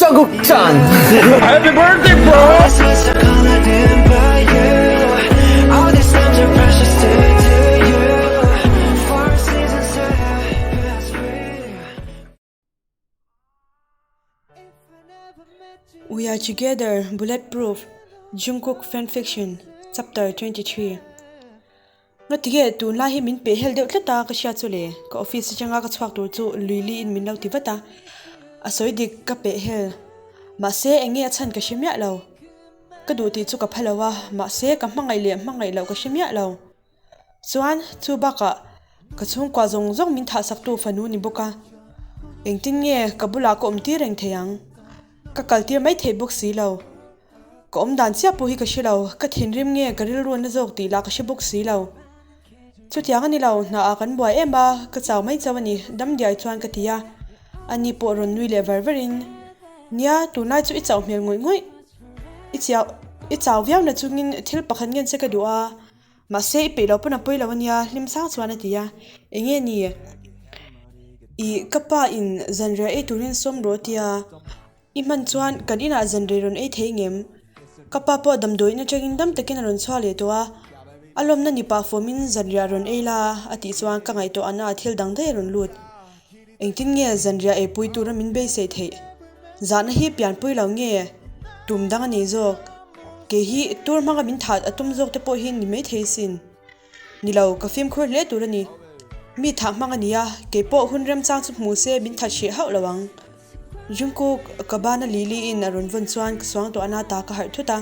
Jungkook chan! Happy birthday bro! We are together bulletproof Jungkook fanfiction chapter 23 Ngatige tunlai hi min peh hel deuh tlat a ka hriat chu le ka office atanga ka chhuak tur chu lui li in min lo ti vat a a sawi dik ka peh hel mahse eng nge a chhan ka hre miah lo ka duh tih chu ka pha lo a mahse ka hmangaih leh hmangaih loh ka hre miah lo. Chuan, chu bakah ka chhungkua zawng zawng min thahsaktu fanu ni bawk a, engtin nge ka bulah ka awm tir reng thei ang? Ka kal tir mai thei bawk si lo. Ka awm dan chiah pawh hi ka hre lo, ka thinrim nge ka rilru na zawk tih lah ka hre bawk si lo. Chutiang a ni lo, hnaah kan buai em a, ka chau mai chauh a ni, dam diai chuan ka ti a. Ani pawh rawn nui leh var varin, Nia, tunlai chu i chauh hmel ngawih ngawih. I chiau, i chau viau na chungin thil pakhat ngen che ka duh a. Mahse i peih loh pawn a pawi lo ania, hlim sang chuan a ti a. Eng nge ni? Ih, ka pa in zanriah ei turin sawm rawh a ti a. I hman chuan kan inah zanriah rawn ei thei ngem? Ka pa pawh damdawiin atangin dam takin a rawn chhuak leh tawh a. A lawmna ni pah fawmin zanriah rawn ei la a tih chuan ka ngaihtuah ana thil dang daih a rawn lut. Engtin nge zanriah eipui tura min beisei theih? Zahna hi pianpui lo nge tum dang a nei zawk? Kei hi tur hmanga min that a tum zawk te pawh hi ni maithei sin. Ni lo, ka fimkhur hle tur a ni. Mi thah hmang a ni a, kei pawh hun remchang chu hmu se min that hreh hauh lo ang. Jungkook ka bana Lily in a rawn vawn chuan ka suang tawh a na ta ka harh thut a.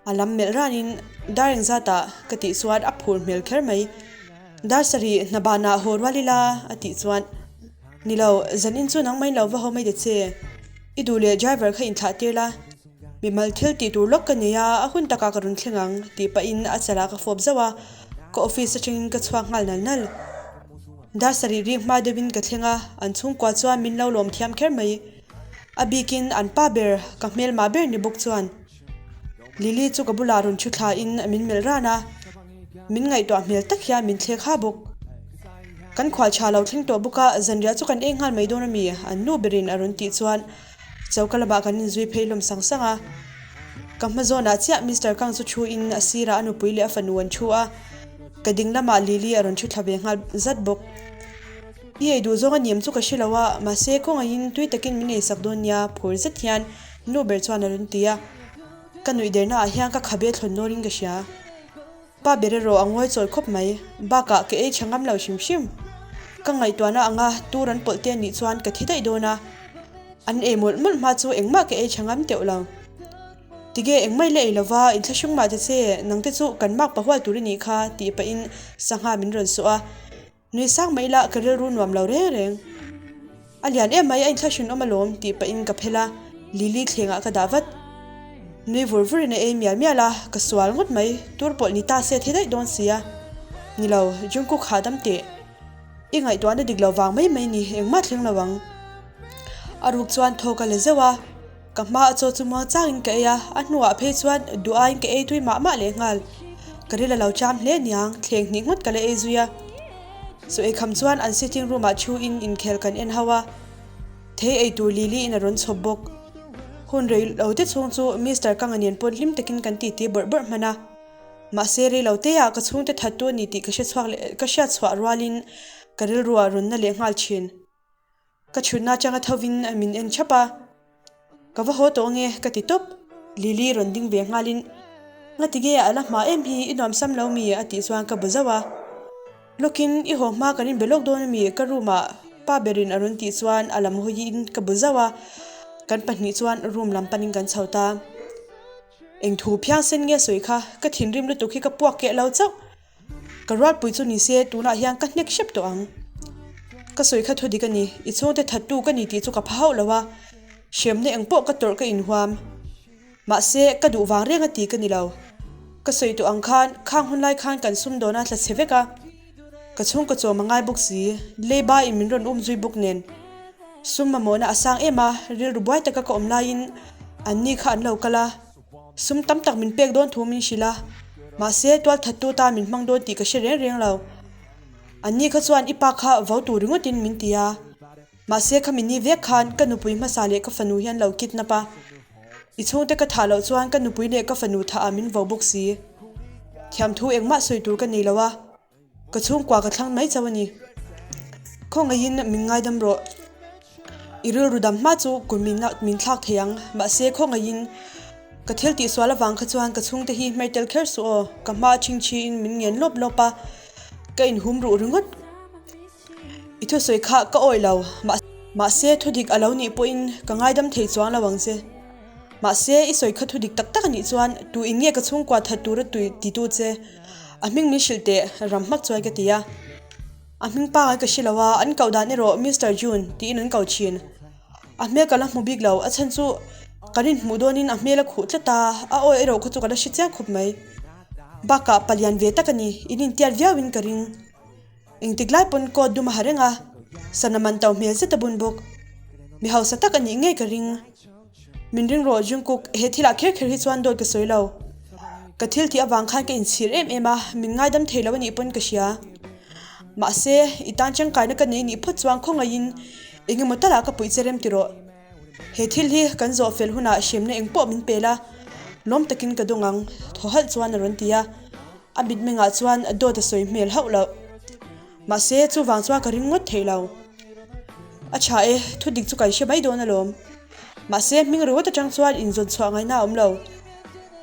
A lam melh ranin dar engzatah ka tih chuan a phur hmel kher mai. Dar sarih hna banah haw rual ila a tih chuan, Ni lo, zanin chu nangmah in lo va haw mai ta che. I duh leh driver kha inthlah tir la. Mimal thil tih tur lawk ka nei a, a hun takah ka rawn thleng ang tih pahin a chalah ka fawp zauh a, ka office atangin ka chhuak nghal nal nal. Dar sarih rik hma deuhin ka thleng a, an chhungkua chuan min lo lawm thiam kher mai. A bikin an pa ber, ka hmelmah ber ni bawk chuan. Lily chu ka bulah rawn thu thlain min melh ran a, min ngaihtuah hmel tak hian min thlek ha bawk. Kan khual tha lo thleng tawh bawk a, zanriah chu kan eng nghal mai dawn a mi? An nu berin a rawn tih chuan choka lamah kan inzui phei hlawm sang sang a. Ka hma zawnah chiah Mister Kang chu thu in a sirah a nupui leh a fanu an thu a, ka ding lamah Lily a rawn thu thla ve nghal zat bawk. I ei duh zawng a niam chu ka hre lo a, mahse kawngaihin tui takin min eisak dawn nia phur zet hian Nu ber chuan a rawn ti a, ka nuih derna ah hian ka khabe thlawn nawn in ka hria. Pa ber erawh a ngawi chawi khawp mai, bakah ka ei tha ngam lo hrim hrim. Ka ngaihtuahna anga tur an pawlh te a nih chuan ka thi daih dawn a, an ei mawlh mawlh hma chu engmah ka ei tha ngam teuh lo. Tige engmah i la ei lova, inthlahrung mah ta che, nangte chu kan mak pahual tur i nih kha tih pahin sangha min rawn sawh a. Nui sang mai la ka rilru nuam lo reng reng. A lian em mai a inthlahrun awm alawm tih pahin ka phel a, Lily thlengah ka dah vat. Nui vur vurin a ei mial mial a, ka sual ngawt mai, tur pawlh ni ta se thi daih dawn sia. Ni lo, Jungkook hahdam teh. I ngaihtuahna dik lo vang mai mai ni, engmah thleng lo ang. A ruk chuan thaw ka la zeuh a. Ka hma a chaw chu muang changin ka ei a, a hnuah phei chuan duh aiin ka ei tui mah mah leh nghal. Ka ril a lo cham hle aniang, thleng hnih ngawt ka la ei zui a. Chaw ei kham chuan an sitting room ah thu in inkhel kan en ho a, thei ei tur Lily in a rawn chhawp bawk. Hun rei lo te chhung chu Mister Kanga nen pawn hlim takin kan titi bawrh bawrh hman a. Mahse rei lo te ah ka chhungte that tu a ni tih ka hre chhuak leh ka hriat chhuah rualin ka rilru ah rawn na leh nghal thin. Ka chhutna atanga thovin min en thap a, Ka va haw tawh ange ka ti tawp. Lily rawn ding ve nghalin, Ngati nge a la hma em hi i nuam sam lo mi? a tih chuan ka bu zauh a. Lawkin i haw hma kan inbe lawk dawn ami? ka room ah pa berin a rawn tih chuan a lam hawiin ka bu zauh a, kan pahnih chuan room lam panin kan chho ta. Eng thu phiangsen nge sawi kha, ka thinrim lutuk hi ka puak keh lo chauh. Ka rualpui chu ni se tunah hian ka hnek hrep tawh ang. Ka sawi kha thu dik a ni, i chhungte thattu ka ni tih chu ka pha hauh lo a, hremna eng pawh ka tawrh ka inhuam. Mahse, ka duh vang reng a ti ka ni lo. Ka sawi tawh ang khan, khang hun lai khan kan sum dawn a tla chhe vek a, ka chhungkaw chawm a ngai bawk si, leiba in min rawn um zui bawk nen. Sum mamawhna a sang em a, rilru buai taka ka awm laiin anni kha an lo kal a. Sum tam tak min pek dawn thu min hrilh a, mahse tualthattu tan min hmang dawn tih ka hre reng reng lo. Anni kha chuan i pa kha vo tur ringawtin min ti a, Mahse khami ni vek khan ka nupui hmasa leh ka fanu hian lo kidnap a. I chhungte ka thah loh chuan ka nupui leh ka fanu thah ah min vo bawk si. Thiamthu engmah sawi tur ka nei lo a, ka chhungkua ka thlang mai chauh a ni. Khawngaihin min ngaidam rawh. I rilru dam hma chu kum min min thlak thei ang, mahse khawngaihin ka thil tihsual avang kha chuan ka chhungte hi hmer tel kher suh aw, ka hma chhingchhiin min ngen lawp lawp a, ka inhum ruh ringawt. I thusawi kha ka awih lo, mahse thudik a lo nih pawhin ka ngaidam thei chuang lo ang che. Mahse i sawi kha thudik tak tak a nih chuan tu in nge ka chhungkua that tura tui titu che? A hming min hrilh teh ram hmak chuai ka ti a. A hming pangai ka hre lo a, an koh dan erawh Mister June tiin an ko thin. A hmel ka la hmu bik lo, a chhan chu kan inhmuh dawnin a hmel a khuh tlat a, a awi erawh kha chu ka la hre chiang khawp mai. Bakah palian ve tak a ni, in intiat viauin ka ring. Engtik lai pawn coat dum a ha reng a, sana man to hmel zet a bun bawk. Mi hausa tak a nih ngei ka ring. Min ring rawh Jungkook, he thilah kher kher hi chuan dawt ka sawi lo. Ka thil tih avang khan ka inchhir em em a, min ngaidam thei lo a nih pawn ka hria. Mahse, i tan tangkaina ka nei nih phawt chuan khawngaihin eng emaw talah ka puih che rem ti rawh. He thil hi kan zawh fel hunah hremna eng pawh min pel a, lawm takin ka dawng ang, thaw halh chuan a rawn ti a. A mitmengah chuan dawt a sawi hmel hauh loh. Mahse, chuvang chuan ka ring ngawt thei lo. A tha e, thudik chu kan hre mai dawn alawm. Mahse, hming ringawt atang chuan inzawn chhuah ngaihna a awm lo.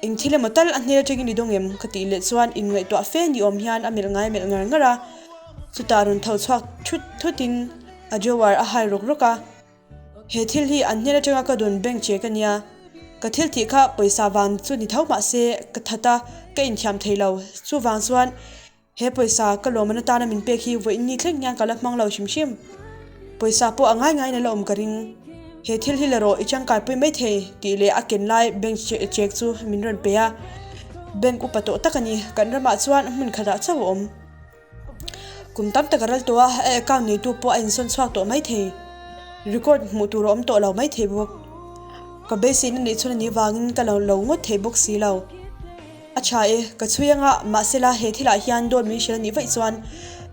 Eng thil emaw tal a hmel atangin i dawng em? ka tih leh chuan inngaihtuah fe ni awm hian a melh ngai melh ngar ngar a. Chutah rawn tho chhuak thut thutin a drawer a hai rawk rawk a. He thil hi an hnen atanga ka dawn bank che ka nia. Ka thil tih kha pawisa vang chu ni tho mah se ka that a, ka inthiam thei lo. Chuvang chuan he pawisa ka lawmman atana min pek hi vawiin ni thleng hian ka la hmang lo hrim hrim. Pawisa pawh a ngai ngaiin a la awm ka ring. He thil hi la rawh i tangkaipui mai thei tih leh a ken lai bank check chu min rawn pe a. Bank upa tawh tak a ni, kan ramah chuan hmun khatah chauh a awm. Kum tam tak a ral tawh a, a account neitu pawh a insawn chhuak tawh maithei. Record hmuh tur a awm tawh lo maithei bawk. Ka beiseina neih chhun a nih vangin ka lo lo ngawt thei bawk si lo. A tha e, ka chhui anga, mahsela he thilah hian dawt min hrilh a nih vaih chuan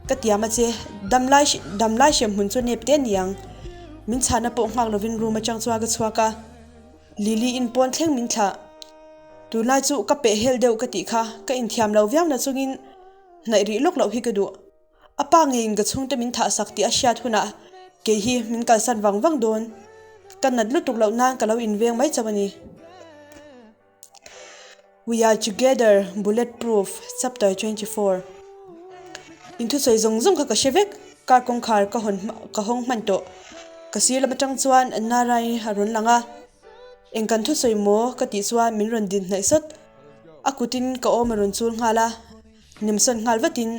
ka tiam a che, dam lai dam lai hrem hmun chu nep te a ni ang. Min chhahna pawh nghak lovin room atang chuan ka chhuak a, Lily in pawn thleng min thlah. Tunlai chu ka peh hel deuh ka tih kha, ka inthiam lo viau na chungin Hnaih rih lawk loh hi ka duh. A pa ngeiin ka chhungte min thah sak tih a hriat hunah kei hi min kalsan vang vang dawn. Ka nat lutuk loh nan ka lo inveng mai chauh a ni. We are together, bulletproof, chapter 24 Inthusawi zawng zawng kha ka hre vek, car kawngkhar ka hawn ka hawng hman tawh. Ka sir lam atang chuan Narai a rawn lang a, Eng kan thusawi maw? ka tih chuan min rawn din hnaih sawt. A kutin ka awm a rawn chul nghal a, nemsawn nghal vatin,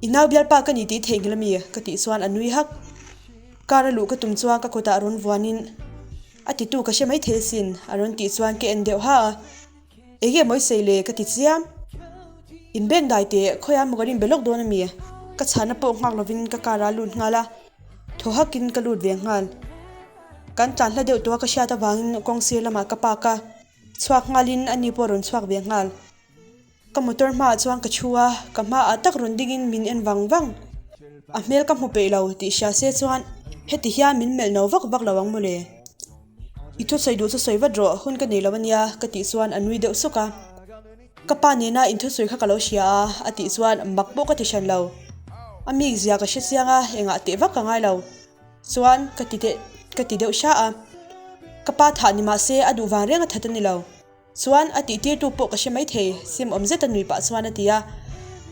I nau bialpa ka ni tih theihnghilh a mi? ka tih chuan a nui hak. Car a luh ka tum chuan ka kutah rawn vuanin, A titu ka hre maithei asin, a rawn tih chuan ka en deuh ha a. Enge mawi sei le? ka ti chiam. Inbeng dai teh, khawiah maw kan inbe lawk dawn a mi? Ka chhana pawh nghak lovin ka car ah a lut nghal a, thaw hakin ka lut ve nghal. Kan tlan hla deuh tawh a ka hriat avangin kawng sir lamah ka park a. Chhuak nghalin ani pawh a rawn chhuak ve nghal. Ka motor hmaah chuan ka thu a, ka hmaah tak rawn dingin min en vang vang. A hmel ka hmu peih lo tih hria se chuan heti hian min melh no vak vak lo ang mawle. I thusawi duh chu sawi vat rawh, hun ka nei lo ania ka tih chuan a nui deuh suk a. Ka pa nena inthusawi kha ka lo hria a, a tih chuan mak pawh ka ti hran lo. A mik zia ka hre chiang a, engah teh vak ka ngai lo. Chuan ka ti teh ka ti deuh hra a, ka pa thah ni mahse a duh vang reng a that a ni lo. Chuan a tih tirtu pawh ka hre maithei, sim awm zet a nui pah chuan a ti a.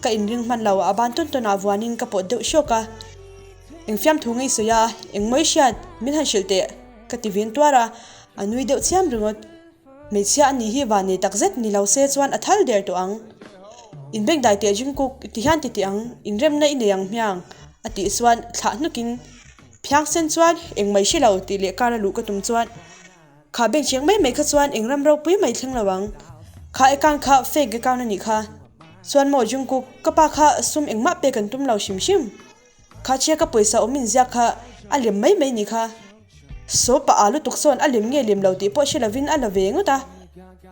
Ka inring hman lo, a ban tawn tawn ah vuanin ka pawt deuh hrawk a. Eng fiamthu ngei sawi a, eng mawi hriat, min han hrilh teh, ka ti vin tuar a, a nui deuh chiam ringawt. Hmeichhia a nih hi van nei tak zet ni lo se chuan a thal der tawh ang. Inbengdai teh Jungkook ti hian ti teh ang, inremna i nei ang hmiang a tih chuan thlah hnukin phiang sen chuan eng mai hre lo tih leh car a luh ka tum chuan kha bank cheng mai mai kha chuan eng ram ropui mai thleng lo ang. Kha account kha fake account a nih kha. Chuan maw Jungkook ka pa kha sum engmah pek an tum lo hrim hrim. Kha chhia ka pawisa awm in ziak kha a lem mai mai ni kha. Saw pah ah lutuk sawn a lem nge lem lo tih pawh hre lovin a la ve ngawt a.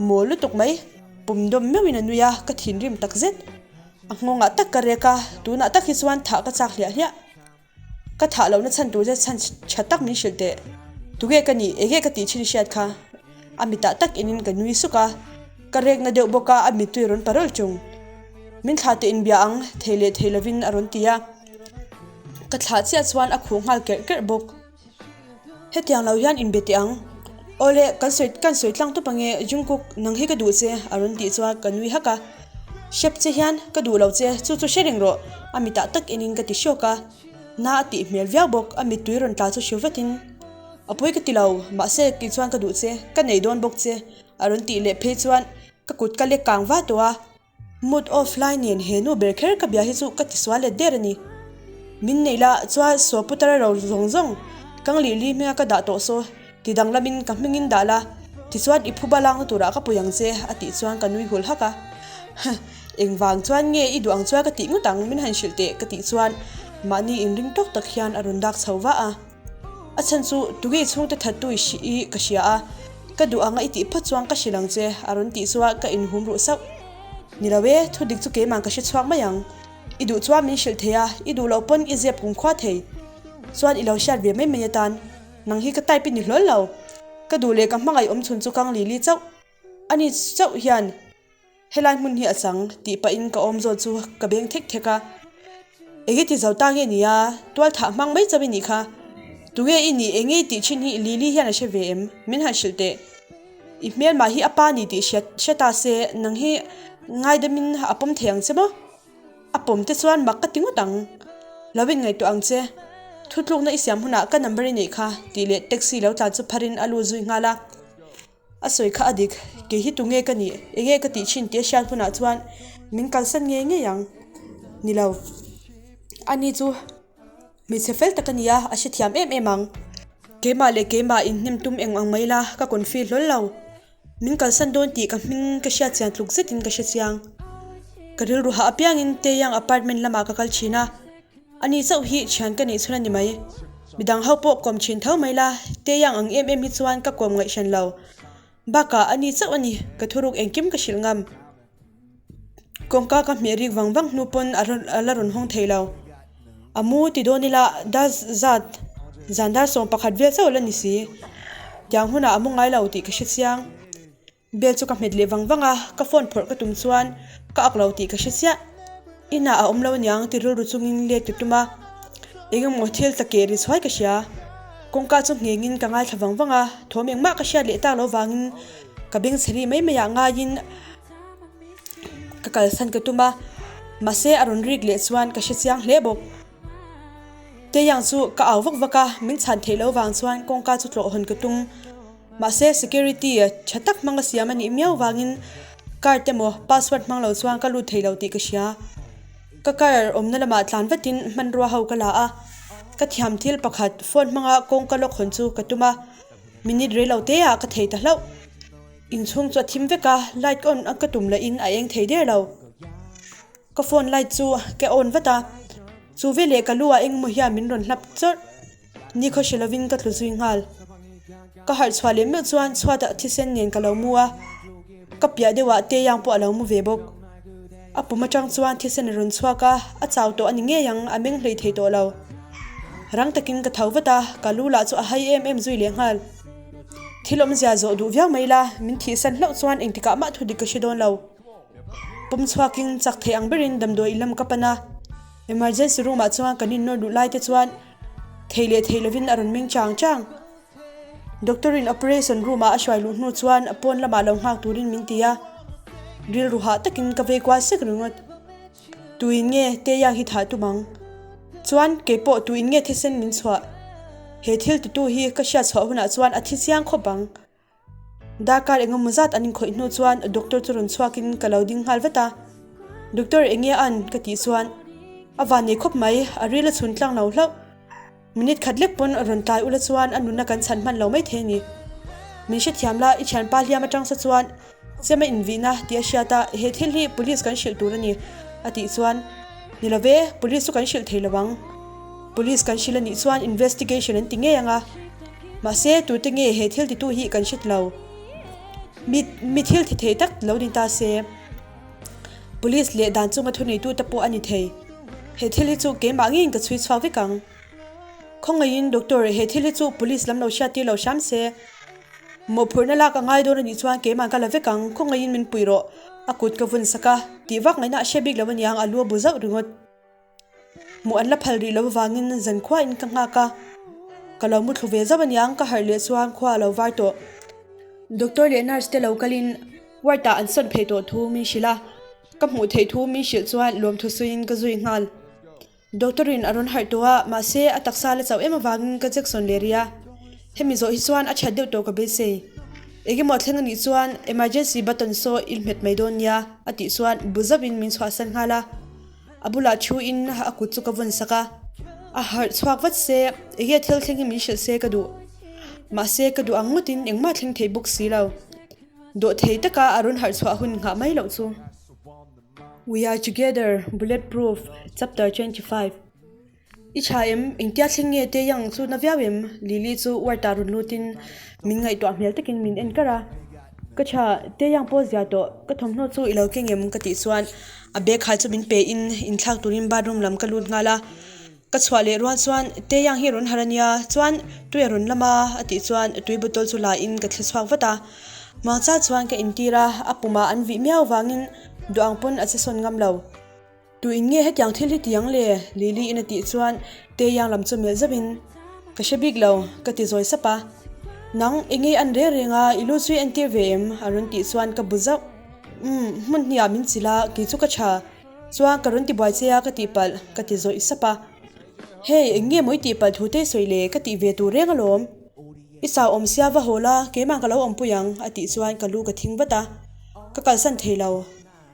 Mawl lutuk mai. Pum dawm meuhin a nui a, ka thinrim tak zet. A nghawngah tak ka rek a, tunah tak hi chuan thah ka chak hliah hliah. Ka thah lohna chhan tur che chhan tha tak min hrilh teh. Tunge ka nih, enge ka tih thin i hriat kha? A mitah tak inin ka nui suk a, ka rekna deuh bawk a, a mittui rawn parawl chung. Min thlah teh inbia ang, thei leh thei lovin a rawn ti a. Ka thlah chiah chuan a khuh nghal kerh kerh bawk. Hetiang lo hian inbe teh ang. Awle, kan sawi kan sawi tlang tawp ange, Jungkook, nang hi ka duh che, a rawn tih chuan ka nui hak a. Hrep che hian ka duh lo che, chu chu hre reng rawh, a mitah tak enin ka ti hrawk a. Na a tih hmel viau bawk, a mittui rawn tla chu hriu vatin, A pawi ka ti lo, mahse kei chuan ka duh che, ka nei dawn bawk che, a rawn tih leh phei chuan ka kut ka lek kang va tawh a. Mood off lai nen he nu ber kher ka bia hi chu ka tisual let der a ni. Min neih la chuan saw putara ro zawng zawng kang lih li hminga ka dah tawh saw ti danglamin ka hmingin dah la tichuan i phuba lakna turah ka pui ang che a tih chuan ka nui hul hak a. Huh, engvang chuan nge i duh ang chuan ka tih ngawt ang min han hrilh teh ka tih chuan mahni inring tawk tak hian a rawn dak chho vah a. A chhan chu tunge i chhungte thattu i hri i ka hria a, ka duh anga i tih phawt chuan ka hrilh ang che a rawn tih chuan ka inhum ruh sauh. Ni lo e, thu dik chu keimah ka hre chhuak mai ang. I duh chuan min hrilh thei a, i duh loh pawn i zep kum khua thei. Chuan i lo hriat ve mai mai atan nang hi ka type i ni hlawl lo. Ka duh leh ka hmangaih awm chhun chu kang li li chauh. Ani chauh hian. Helai hmun hi a chang tih pahin ka awm zawt chu ka beng thek thek a, enge ti zo ta nge nia, tual thah hmang mai chauh i nih kha, tunge i nih enge i tih thin hi Lily hian a hre ve em, min han hrilh teh. I hmelmah hi a pa ni tih hriat hre ta se nang hi ngaidamin a pawm thei ang che maw? A pawm te chuan mak ka ti ngawt ang, lo in ngaihtuah ang che, thutlukna i siam hunah ka number i neih kha tih leh taxi lo tlan chu pharin a lut zui nghal a. A sawi kha a dik, kei hi tunge ka nih, enge ka tih thin tih a hriat hunah chuan min kalsan ngei ngei ang. Ni lo, ani chu hmeichhe fel tak a ni a, a hrethiam em em ang. Keimah leh keimah inhnem tum eng ang mai la, ka confi hlawl lo. Min kalsan dawn tih ka hming ka hriat chian tluk zetin ka hre chiang. Ka rilru hah apiangin Taeyang apartment lamah ka kal thin a. Ani chauh hi thian ka neih chhun a ni mai. Midang ho pawh kawm thin tho mai la, Taeyang ang em em hi chuan ka kawm ngaih hran lo. Bakah ani chauh a ni, ka thuruk engkim ka hrilh ngam. Kawngka ka hmeh rik vang vang hnu pawn a a la rawn hawng thei lo. A mu ti dawn ila dar zat zan dar 11 vel chauh la ni si. Tiang hunah a mu ngai lo tih ka hre chiang. Bel chu ka hmet leh vang vang a, ka phone phawrh ka tum chuan ka ak lo tih ka hre chiah. Inah a awm lo aniang ti rilru chungin let ka tum a, eng emaw thil tla keh ri chhuai ka hria. Kawngka chu nghengin ka ngaithla vang vang a, thawm engmah ka hriat leh tak lo vangin ka beng chhe ri mai mai ah ngaiin ka kalsan ka tum a, mahse a rawn rik leh chuan ka hre chiang hle bawk. Taeyang chu ka au vak vak a, min chhan theih loh vang chuan kawngka chu tlawh hawn ka tum. Mahse security tha tak hmanga siam a nih miau vangin card emaw password hmang lo chuan ka lut thei lo tih ka hria. Ka car awmna lamah tlan vatin hmanrua ho ka la a, ka thiam thil pakhat phone hmanga kawngka lock hawn chu ka tum a, minute rei lo te ah ka thei ta hlauh. Inchhung chu a thim vek a, light on ka tum lahin a eng thei der lo. Ka phone light chu ka on vat a, chu veleh ka lu ah engemaw hian min rawn hlap chawrh. Ni khaw hre lovin ka tlu zui nghal. Ka harh chhuah leh meuh chuan chhuatah thisen nen ka lo mu a, ka piah deuhah Taeyang pawh a lo mu ve bawk. A pum atang chuan thisen a rawn chhuak a, a chau tawh a ni ngei ang, a meng hlei thei tawh lo. Rang takin ka tho vat a, ka lu lah chu a hai em em zui leh nghal. Thil awmzia zawh duh viau mai la, min thihsan hlauh chuan engtikah mah thudik ka hre dawn lo. Pum chhuakin chak theih ang berin damdawi lam ka pan a, emergency room ah chuan kan innawr duh lai te chuan Thei leh thei lovin a rawn meng chang chang. Doctor in operation room ah a hruai luh hnu chuan pawn lamah lo nghak turin min ti a, rilru hah takin ka vei kual sek ringawt. Tuin nge Taeyang hi thah tum ang? Chuan keipawh tuin nge thisen min chhuah? He thil titu hi ka hriat chhuah hunah chuan a thi chiang khawp ang. Darkar engemaw zat an inkhawih hnu chuan doctor chu rawn chhuakin ka lo ding nghal vat a, Doctor enge an? ka tih chuan a van nei khawp mai, a ril a chhun tlang lo hlauh. Minute khat lek pawn rawn tlai ula chuan a nunna kan chhan hman lo maithei a ni. Min hrethiam la, i thianpa hliam atang sa chuan Chem a invihna tih a hriat a, he thil hi police kan hrilh tur a ni, a tih chuan, Ni lo ve, police chu kan hrilh thei lo ang. Police kan hrilh a nih chuan investigation an ti ngei ang a. Mahse, tute nge he thil titu hi kan hret lo. Mi, mi thil ti thei tak lo ni ta se. Police leh dan chunga thuneitute pawh a ni thei. He thil hi chu keimah ngeiin ka chhui chhuak vek ang. Khawngaihin doctor, he thil hi chu police lam lo hriat tir lo hram se. Mawhphurhna lak a ngai dawn a nih chuan keimah ka la vek ang, khawngaihin min pui rawh. A kut ka vun sak a, tih vak ngaihna a hre bik lo aniang a lu a bu zauh ringawt. Hmuh an la phal rih lo avangin zan khuain ka nghak a, ka lo muthlu ve zauh aniang ka harh leh chuan khua a lo var tawh. Doctor leh nurse te lo kalin ward ah an sawn phei tawh thu min hrilh a, ka hmuh theih thu min hrilh chuan lawmthu suiin ka zui nghal. Doctor in a rawn harh tawh a, mahse a taksa la chauh em avangin ka Jackson leh rih a. Hemi zawh hi chuan a that deuh tawh ka beisei. Engemaw a thleng anih chuan emergency button saw i hmet mai dawn nia a tih chuan bu zauhin min chhuahsan nghal a. A bulah thu in a kut chu ka vawn sak a. A harh chhuak vat se, enge thil thleng hi min hrilh se ka duh. Mahse ka duh ang ngawtin engmah thleng thei bawk si lo. Dawhthei taka a rawn harh chhuah hun nghah mai loh chu. We are together, Bulletproof, Chapter 25 I tha em? Engtia thleng nge te yang chu na viau em? Lily chu ward ah rawn lutin min ngaihtuah hmel takin min en kar a. Ka tha, te yang pawh zia tawh, ka thawmhnaw chu i lo keng em? Ka tih chuan a bag hai chu min pe in inthlak turin bathroom lam ka lut nghal a. Ka chhuah leh rual chuan Te Yang hi rawn harh a nia, chuan tui a rawn lam a, a tih chuan tui bottle chu la in ka thli chhuak vat a. Mangcha chuan ka intir a, a pumah an vih miau vangin duh ang pawn a che sawn ngam lo. Tu in nge hetiang thil hi ti ang le? Lily in a tih chuan Te Yang lam chu melh zauh in, Ka hre bik lo, ka ti zawi sap a. Nang, enge an reng reng a, i lu chu i entir ve em? a rawn tih chuan ka bu zauh. Umm, hmun hnih ah min chilh a, kei chu ka tha. Chuan ka rawn ti buai che a ka tih palh ka ti zawih sap a. Hey, eng nge maw i tih palh thu te sawi le ka tih ve tur reng alawm. I chau awm sia va haw la, keimah ka lo awmpui ang a tih chuan ka lu ka thing vat a. Ka kalsan thei lo.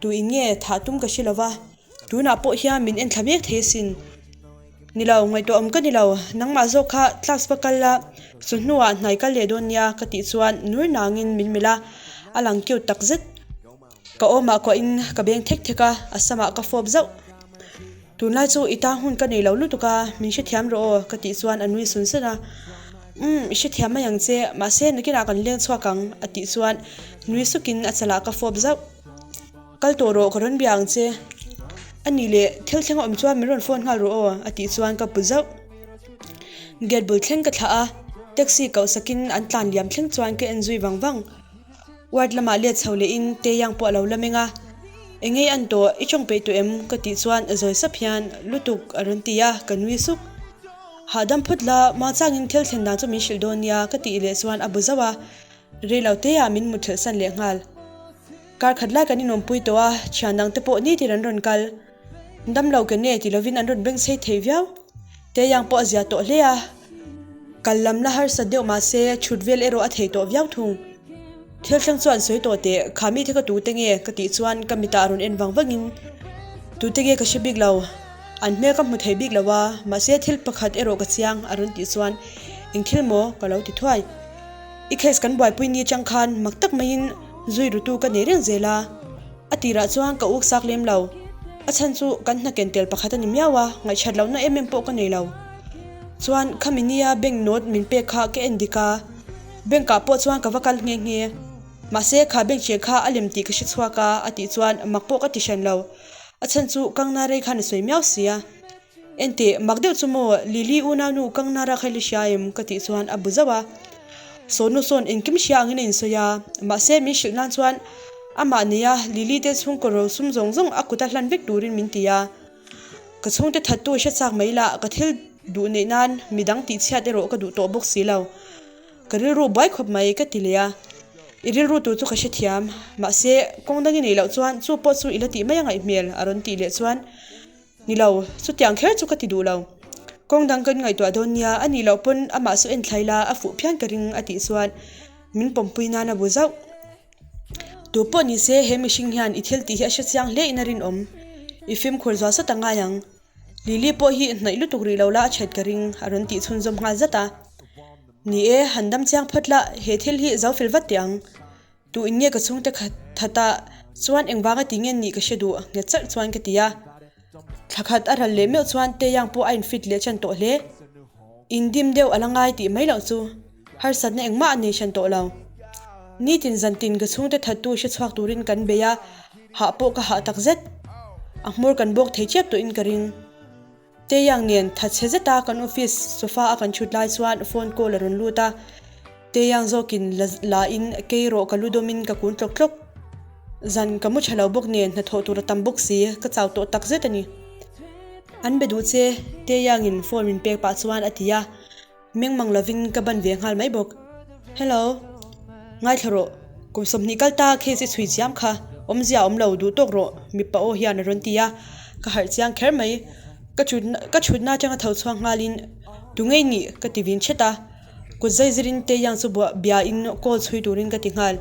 Tu in nge thah tum ka hre lo va, tunah pawh hian min en thla mek thei asin. Ni lo, ngaihtuah awm ka ni lo, nangmah zawk kha class va kal la, chu hnuah hnai kal leh dawn nia ka tih chuan nur nangin min melh a, a lang cute takzet. Ka awmah kuahin ka beng thek thek a, a samah ka fawp zauh. Tunlai chu i tang hun ka nei lo lutuk a, min hrethiam rawh aw ka tih chuan a nui sun sun a. Umm, i hrethiam mai ang che, mahse nakinah kan leng chhuak ang a tih chuan nui sukin a chalah ka fawp zauh. Kal tawh rawh ka rawn bia ang che. A nih leh thil thleng a awm chuan min rawn phone nghal rawh aw a tih chuan ka pu zauh. Gate bul thleng ka thlah a, taxi koh sakin an tlan liam thleng chuan ka en zui vang vang. Ward lamah let chho lehin Taeyang pawh a lo la meng a, Engei an tawh, i tawng peih tawh em? ka tih chuan zawi sap hian lutuk a rawn ti a, ka nui suk. Hahdam phawt la, Machangin thil thlen dan chu min hrilh dawn nia ka tih leh chuan a bu zauh a, rei lo teah min mut thelh san leh nghal. Kar khat lai kan inawmpui tawh a, thian dang te pawh nitin an rawn kal. Dam lo ke ne ti lovin an rawn beng chei thei viau. Taeyang pawh a zia tawh hle a, kal lam la harsat deuh mahse chhut vel erawh a thei tawh viau thung. Thil thleng chuan sawi tawh teh, kha mite ka tute nge ka tih chuan ka mitah rawn en vang vangin tute nge ka hre bik lo, an hmel ka hmu thei bik lo a, mahse thil pakhat erawh ka chiang a rawn tih chuan eng thil maw ka lo ti thuai. I case kan buaipui ni atang khan mak tak maiin zui rutu ka nei reng zel a. A tirah chuan ka uk sak lem lo. A chhan chu kan hna ken tel pakhat a ni miau a, ngaihchat lohna em em pawh ka nei lo. Chuan khami nia bank note min pek kha ka en dik a, bank ah pawh chuan ka va kal nghe nghe. Mahse kha bank cheng kha a lem tih ka hre chhuak a, a tih chuan mak pawh ka ti hran lo. A chhan chu Kangna rei khan a sawi miau si a. Enteh, mak deuh chu maw, Lily unaunu Kangnara kha i la hria em? ka tih chuan a bu zauh a. Sawnu sawn engkim hria angin a insawi a, mahse min hrilh nan chuan amah neia Lily te chhungkaw ro sum zawng zawng a kuta hlan vek turin min ti a. Ka chhungte thattu hre chak mai lah, ka thil duh neih nan midang tihchhiat erawh ka duh tawh bawk si lo. Ka rilru buai khawp mai ka ti leh a, I rilru tur chu ka hrethiam, mahse kawng dang i neih loh chuan chu pawh chu i la tih mai a ngaih hmel a rawn tih leh chuan Ni lo, chutiang kher chu ka ti duh lo. Kawng dang kan ngaihtuah dawn nia, a nih loh pawn amah saw en thlai la, a fuh phian ka ring a tih chuan min pawmpui nan a bu zauh. Tu pawh ni se he mihring hian i thil tih hi a hre chiang hle in a rinawm. I fimkhur zual sawt a ngai ang. Lily pawh hi hnaih lutuk rih lo la a that ka ring a rawn tih chhunzawm nghal zat a. Ni e, han dam chiang phawt la, he thil hi zo fel vat teh ang. Tu in nge ka chhungte kha that a, chuan engvanga ti nge nih ka hre duh nghet chalh chuan ka ti a. Thla khat a ral leh meuh chuan Taeyang pawh a infit leh chan tawh hle. In dim deuh a la ngai tih mai loh chu harsatna engmah a nei hran tawh lo. Nitin zantin ka chhungte thattu hre chhuak turin kan bei a, hah pawh ka hah takzet. A hmur kan bawk thei chiap tawhin ka ring. Taeyang nen thatchhe zeta kan office sofa a kan thut lai chuan phone call a rawn lut a. Taeyang zawkin la la in kei rawh ka lu dawmin ka kun tlawk tlawk. Zan ka mu tha lo bawk nen hnathawh tur a tam bawk si, ka chau tawh tak zet a ni. An be duh che, Taeyangin phone min pek pah chuan a ti a. Meng mang lovin ka ban ve nghal mai bawk. Hello. Ngaithla rawh. Kum 20 kal ta case i chhui chiam kha. Awmzia a awm lo, duh tawk rawh, mipa aw hian a rawn ti a. Ka harh chiang kher mai. Ka thutna ka thutna atanga tho chhuak nghalin, Tu ngei nih? ka ti vin thet a. Kut zai zirin Taeyang chu buah bia in call chhui turin ka ti nghal.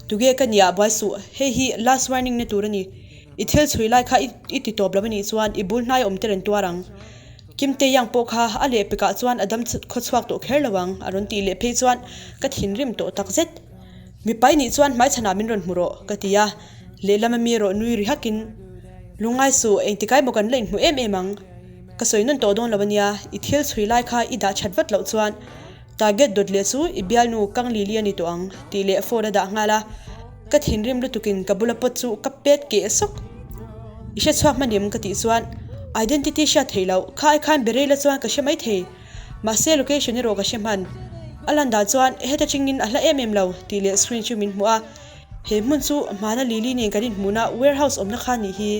Tuge ka nia buai suh, hei hi last warning na tur a ni. I thil chhui lai kha i ti tawp lo a nih chuan i bul hnai awm te rawn tuar ang. Kim Taeyang pawh kha a lehpekah chuan a dam khaw chhuak tawh kher lo ang a rawn tih leh phei chuan ka thinrim tawh tak zet. Mipai nih chuan hmaichhanah min rawn hmu rawh ka ti a, lehlam ami erawh nui ri hakin, Lungngai suh, engtikai maw kan la inhmu em em ang? Ka sawi nawn tawh dawn lo a nia, i thil chhui lai kha i dah that vat loh chuan Target dawt leh chu i bialnu kang li li a ni tawh ang tih leh phone a dah nghal a, ka thinrim lutukin ka bula pawt chu ka pet keh sawk. I hre chhuak hmanim ka tih chuan identity hriat theih loh, kha ai khan be rei la chuan ka hre mai thei, mahse location erawh ka hre hman. A lan dan chuan heta chingin a hla em em lo tih leh screen chu min hmuh a, he hmun chu hmana Lily nen kan inhmuhna warehouse awmna kha nih hi.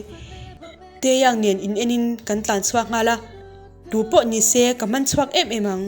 Taeyang nen in enin kan tlan chhuak nghal a. Tu pawh ni se ka man chhuak em em ang.